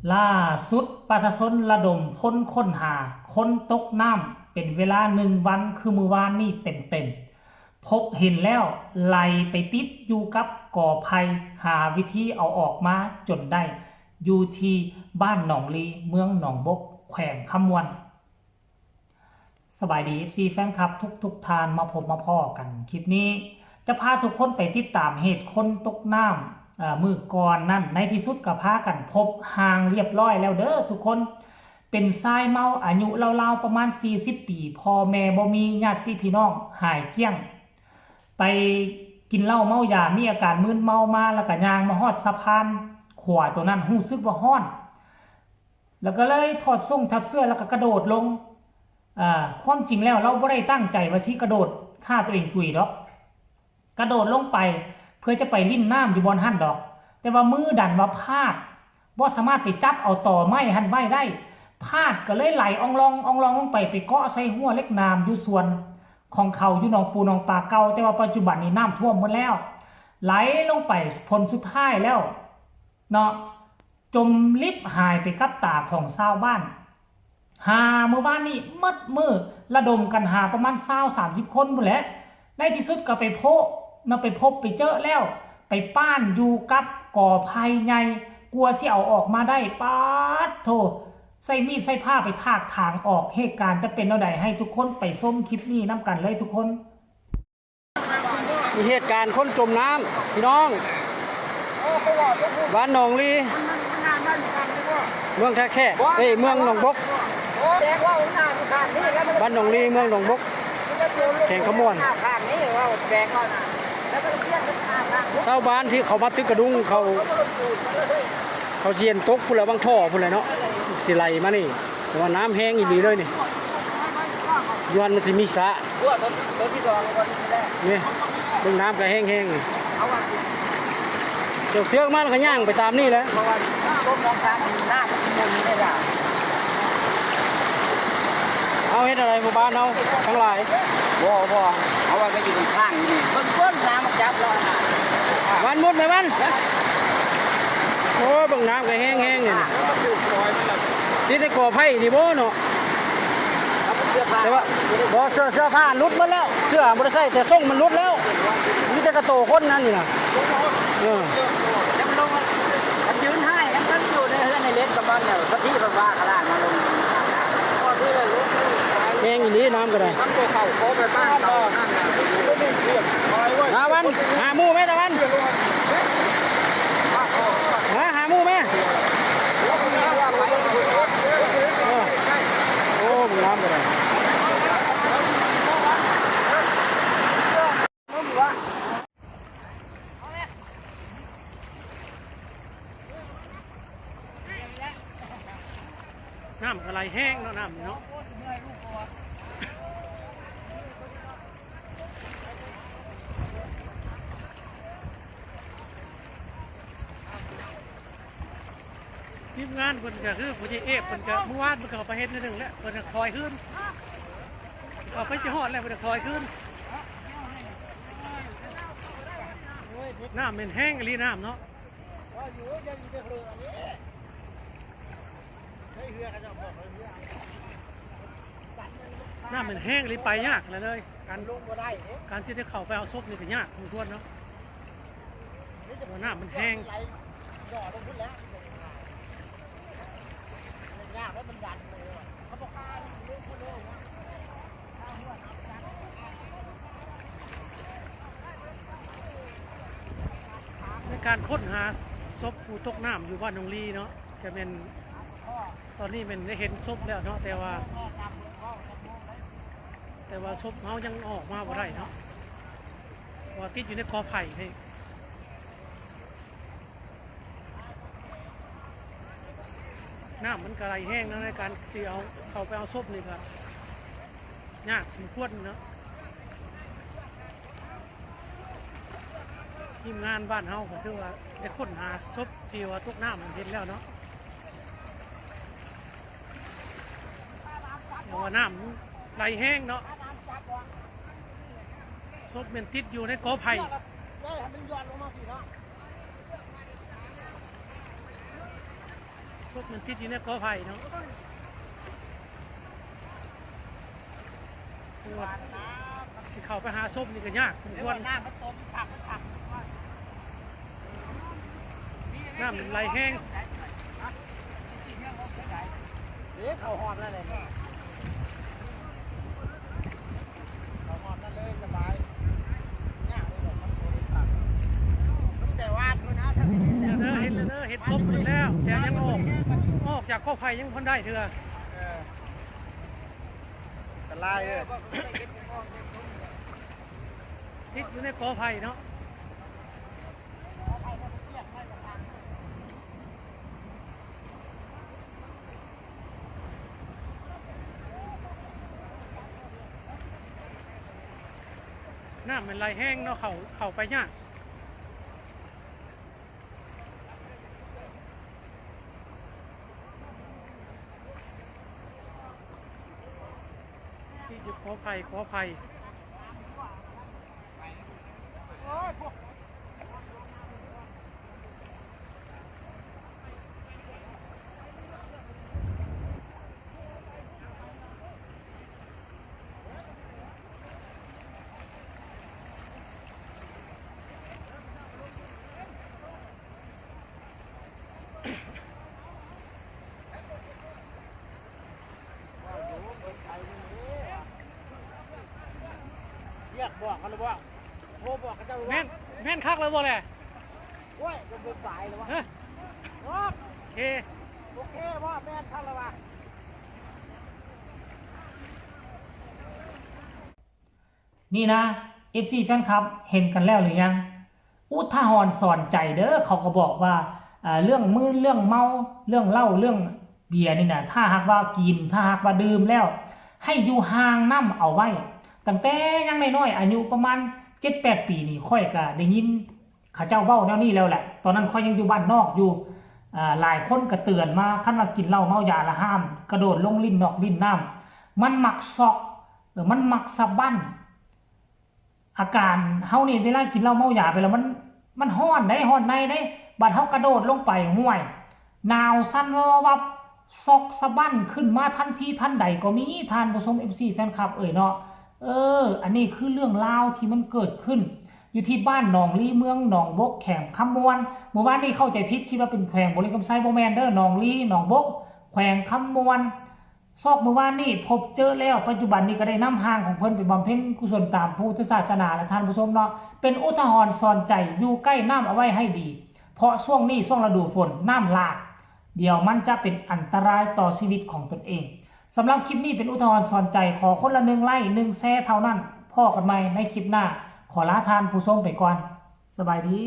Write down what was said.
ຫຼ້າສຸດ ປະຊາຊົນລະດົມພົນຄົ້ນຫາຄົນຕົກນ້ຳເປັນເວລາໜຶ່ງວັນ ຄືມື້ວານນີ້ເຕັມໆ ພົບເຫັນແລ້ວ ໄຫຼໄປຕິດຢູ່ກັບກໍໄຜ່ ຫາວິທີເອົາອອກມາຈົນໄດ້ ຢູ່ທີ່ບ້ານໜອງລີ ເມືອງໜອງບົກ ແຂວງຄຳມ່ວນ. ສະບາຍດີ ເອັຟຊີ ແຟນຄລັບທຸກໆທ່ານ ມາພົບມາພໍ້ກັນຄລິບນີ້ ຈະພາທຸກຄົນໄປຕິດຕາມເຫດຄົນຕົກນ້ຳ ເອີ ມື້ກ່ອນນັ້ນ ໃນທີ່ສຸດກໍພາກັນພົບຮ່າງລຽບຮ້ອຍແລ້ວເດີທຸກຄົນ. ເປັນຊາຍເມົາອາຍຸລາວໆປະມານສີ່ສິບປີ ພໍ່ແມ່ບໍ່ມີ ຍາດຕິພີ່ນ້ອງຫາຍກ້ຽງ ໄປກິນເຫຼົ້າເມົາຢາ ມີອາການມຶນເມົາມາ ແລ້ວກໍຍ່າງມາຮອດສະພານຂົວໂຕນັ້ນ ຮູ້ສຶກວ່າຮ້ອນ ແລ້ວກໍເລີຍຖອດສົ້ງຖອດເສື້ອ ແລ້ວກໍກະໂດດລົງ. ເອີ ຄວາມຈິງແລ້ວລາວບໍ່ໄດ້ຕັ້ງໃຈວ່າຊິກະໂດດຂ້າຕົວເອງຕຸຍດອກ ກະໂດດລົງໄປເພື່ອຈະໄປຫຼິ້ນນ້ຳຢູ່ບ່ອນຫັ້ນດອກ ແຕ່ວ່າມືດັນວ່າພາດ ບໍ່ສາມາດໄປຈັບເອົາຕໍໄມ້ຫັ້ນໄວ້ໄດ້ ພາດກໍເລີຍໄຫຼອອງລອງອອງລອງລົງໄປ ໄປເກາະໃສ່ຮົ້ວເຫຼັກໜາມຢູ່ສວນຂອງເຂົາ ຢູ່ໜອງປູໜອງປາເກົ່າ ແຕ່ວ່າປັດຈຸບັນນີ້ນ້ຳຖ້ວມໝົດແລ້ວ ໄຫຼລົງໄປ ຜົນສຸດທ້າຍແລ້ວເນາະ ຈົມລິບຫາຍໄປກັບຕາຂອງຊາວບ້ານ. ຫາມື້ວານນີ້ໝົດມື້ ລະດົມກັນຫາປະມານຊາວສາມສິບຄົນພຸ້ນແຫຼະ ໃນທີ່ສຸດກໍໄປໂພະເນາະ ໄປພົບໄປເຈີະແລ້ວ ໄປປ້ານຢູ່ກັບກໍໄຜ່ໃຫຍ່ ກວ່າຊິເອົາອອກມາໄດ້ ປາດໂທ້ ໃຊ້ມີດໃຊ້ພ້າໄປຖາກຖາງອອກ. ເຫດການຈະເປັນແນວໃດ ໃຫ້ທຸກຄົນໄປຊົມຄລິບນີ້ນຳກັນເລີຍທຸກຄົນ. ມີເຫດການຄົນຈົມນ້ຳພີ່ນ້ອງ ບ້ານໜອງລີ ເມືອງທ່າແຂກ ເອີຍ ເມືອງໜອງບົກ ບ້ານໜອງລີ ເມືອງໜອງບົກ ແຂວງຄຳມ່ວນ. ຊາວບ້ານທີ່ເຂົາມາຕຶກກະດຸງ ເຂົາ ເຂົາຊິເຫັນຕົກພຸ້ນແຫຼະ ວັງທໍ່ພຸ້ນແຫຼະເນາະ ຊິໄຫຼມານີ້ ເພາະວ່ານ້ຳແຮງອີ່ຫຼີເລີຍນີ້ ຢູ່ຫັ້ນມັນຊິມີສະ ນີ້ ເບິ່ງນ້ຳກໍແຮງໆ ນີ້ ເຊືອກໆມາແລ້ວກໍຍ່າງໄປຕາມນີ້ແຫຼະ. ເຮົາເຮັດແນວໃດໝູ່ບ້ານເຮົາທັງຫຼາຍ? ບໍ່ ບໍ່ ເອົາໄວ້ກໍຢູ່ຂ້າງໆນີ້ ເບິ່ງເບິ່ງນ້ຳມັນຈັບແລ້ວນະ ວັນໝົດແມ່ວັນ. ໂອ້ ເບິ່ງນ້ຳກໍແຮງໆ ນີ້ນະ ຕິດໃນກໍໄຜ່ນີ້ບໍ່ເນາະ. ແຕ່ວ່າບໍ່ ເສື້ອ ເສື້ອຜ້າຫຼຸດໝົດແລ້ວ ເສື້ອບໍ່ໄດ້ໃສ່ ແຕ່ສົ້ງມັນຫຼຸດແລ້ວ ມີແຕ່ກະໂຕຄົນນັ້ນນີ້ນະ. ເອີ ມັນລົງ ມັນຢືນຫາຍ ມັນຢູ່ໃນເຮືອນໃນເລັດກັບມັນ ແລ້ວກະທິເພິ່ນວ່າຂະລາດມາລົງ ແຮງອີ່ຫຼີ ນ້ຳກໍໄດ້. ຕາວັນ ຫາໝູ່ແມ່ຕາວັນ ຫາ ຫາໝູ່ແມ່. ໂອ້ ມັນງາມປານໃດ. ນ້ຳກໍໄຫຼແຮງເນາະ ນ້ຳນີ້ເນາະ. ທີມງານເພິ່ນກໍຄືຜູ້ໃຫຍ່ເອບ ເພິ່ນກໍມື້ວານເພິ່ນກໍເຂົ້າໄປເຮັດໜ້ອຍໜຶ່ງແຫຼະ ເພິ່ນກໍຄອຍຄືນ ເຂົ້າໄປຈະຮອດແລ້ວ ເພິ່ນກໍຄອຍຄືນ. ນ້ຳແມ່ນແຮງອີ່ຫຼີນ້ຳເນາະ. ນ້ຳມັນແຮງອີ່ຫຼີ ໄປຍາກແຫຼະເລີຍ ການ ການທີ່ຈະເຂົ້າໄປເອົາສົບນີ້ກໍຍາກພໍສົມຄວນເນາະ ເພາະວ່ານ້ຳມັນແຮງ. ໃນການຄົ້ນຫາສົບຜູ້ຕົກນ້ຳຢູ່ບ້ານໜອງລີເນາະ ກະແມ່ນ ຕອນນີ້ແມ່ນໄດ້ເຫັນສົບແລ້ວເນາະ ແຕ່ວ່າ ແຕ່ວ່າສົບເຮົາຍັງເອົາອອກມາບໍ່ໄດ້ເນາະ ເພາະວ່າຕິດຢູ່ໃນກໍໄຜ່ນີ້. ນ້ຳມັນກະໄຫຼແຮງເນາະ ໃນການຊິເອົາ ເຂົ້າໄປເອົາສົບນີ້ກະຍາກສົມຄວນເນາະ. ທີມງານບ້ານເຮົາກໍຖືວ່າໄດ້ຄົ້ນຫາສົບທີ່ວ່າຕົກນ້ຳເຫັນແລ້ວເນາະ ແຕ່ວ່ານ້ຳໄຫຼແຮງເນາະ ສົບແມ່ນຕິດຢູ່ໃນກໍໄຜ່. ໃຫ້ມັນຍ້ອນລົງມາພີ້ເນາະ. ສົບມັນຕິດຢູ່ໃນກໍໄຜ່ເນາະ. ໂອ້ຍ ຊິເຂົ້າໄປຫາສົບນີ້ກໍຍາກສົມຄວນ. ນ້ຳມັນຕົ້ມຄັກຄັກ ນ້ຳມັນໄຫຼແຮງ. ເດ້ ເຂົ້າຮອດແລ້ວເດ້ ເຂົ້າຮອດນັ້ນເລີຍ ສະບາຍ. ຍາກເລີຍ ມັນບໍ່ໄດ້ຕັດ ມັນແຕ່ວາດພຸ້ນນະ. ເຫັນແລ້ວເດີ ເຫັນແລ້ວເດີ ເຫັນສົບພຸ້ນແລ້ວ ແຕ່ຍັງອອກ ອອກຈາກກໍໄຜ່ຍັງບໍ່ທັນໄດ້ເທື່ອ. ເອີ ອັນຕະລາຍເດີ ຕິດຢູ່ໃນກໍໄຜ່ເນາະ. ນ້ຳມັນໄຫຼແຮງເນາະ ເຂົ້າ ເຂົ້າໄປຍາກ. ທີ່ຢູ່ ຂໍອະໄພ ຂໍອະໄພ. ຮຽກບອກເຂົາແລ້ວບໍ່? ໂທບອກເຂົາເຈົ້າແລ້ວບໍ່? ແມ່ນ ແມ່ນຄັກແລ້ວບໍ່ແຫຼະ? ໂອ້ຍ ເປັນເບີປາຍແລ້ວວະ? ຮະ? ໂອເຄ ໂອເຄບໍ່? ແມ່ນຄັກແລ້ວວະ? ນີ້ນະ ເອັຟຊີ ແຟນຄລັບ ເຫັນກັນແລ້ວຫຼືຍັງ? ອຸທາຫອນສອນໃຈເດີ ເຂົາກໍບອກວ່າ ເອີ ເລື່ອງມືນ ເລື່ອງເມົາ ເລື່ອງເຫຼົ້າ ເລື່ອງເບຍນີ້ນະ ຖ້າຫາກວ່າກິນ ຖ້າຫາກວ່າດື່ມແລ້ວ ໃຫ້ຢູ່ຫ່າງນຳເອົາໄວ້. ຕັ້ງແຕ່ຍັງນ້ອຍໆ ອາຍຸປະມານເຈັດແປດປີນີ້ ຂ້ອຍກໍໄດ້ຍິນເຂົາເຈົ້າເວົ້າແນວນີ້ແລ້ວແຫຼະ. ຕອນນັ້ນຂ້ອຍຍັງຢູ່ບ້ານນອກຢູ່ ອາ ຫຼາຍຄົນກໍເຕືອນມາ ຄັນວ່າກິນເຫຼົ້າເມົາຢາລະຫ້າມກະໂດດລົງຫຼິ້ນນອກຫຼິ້ນນ້ຳ ມັນມັກຊັອກ ເອີ ມັນມັກສະບັ້ນ. ອາການເຮົານີ້ ເວລາກິນເຫຼົ້າເມົາຢາໄປແລ້ວ ມັນ ມັນຮ້ອນເດ້ ຮ້ອນໃນເດ້ ບາດເຮົາກະໂດດລົງໄປ ຫ້ວຍ ໜາວສັ່ນວັບໆ ຊັອກສະບັ້ນຂຶ້ນມາທັນທີທັນໃດກໍມີ ທ່ານຜູ້ຊົມ ເອັຟຊີ ແຟນຄລັບເອີຍເນາະ. ເອີ ອັນນີ້ຄືເລື່ອງລາວທີ່ມັນເກີດຂຶ້ນຢູ່ທີ່ບ້ານໜອງລີ ເມືອງໜອງບົກ ແຂວງຄຳມ່ວນ. ມື້ວານນີ້ເຂົ້າໃຈຜິດ ຄິດວ່າເປັນແຂວງບໍລິຄຳໄຊ ບໍ່ແມ່ນເດີ ໜອງລີ ໜອງບົກ ແຂວງຄຳມ່ວນ. ຊອກມື້ວານນີ້ພົບເຈີແລ້ວ ປັດຈຸບັນນີ້ກໍໄດ້ນຳຮ່າງຂອງເພິ່ນໄປບຳເພັນກຸສົນຕາມພະພຸດທະສາສະໜາແຫຼະທ່ານຜູ້ຊົມເນາະ. ເປັນອຸທາຫອນສອນໃຈ ຢູ່ໃກ້ນ້ຳເອົາໄວ້ໃຫ້ດີ ເພາະຊ່ວງນີ້ຊ່ວງລະດູຝົນ ນ້ຳຫຼາກ ດຽວມັນຈະເປັນອັນຕະລາຍຕໍ່ຊີວິດຂອງຕົນເອງ. ສຳລັບຄລິບນີ້ເປັນອຸທາຫອນສອນໃຈ ຂໍຄົນລະໜຶ່ງໄລ້ ໜຶ່ງແຊເທົ່ານັ້ນ. ພໍ້ກັນໃໝ່ໃນຄລິບໜ້າ. ຂໍລາທ່ານຜູ້ຊົມໄປກ່ອນ. ສະບາຍດີ.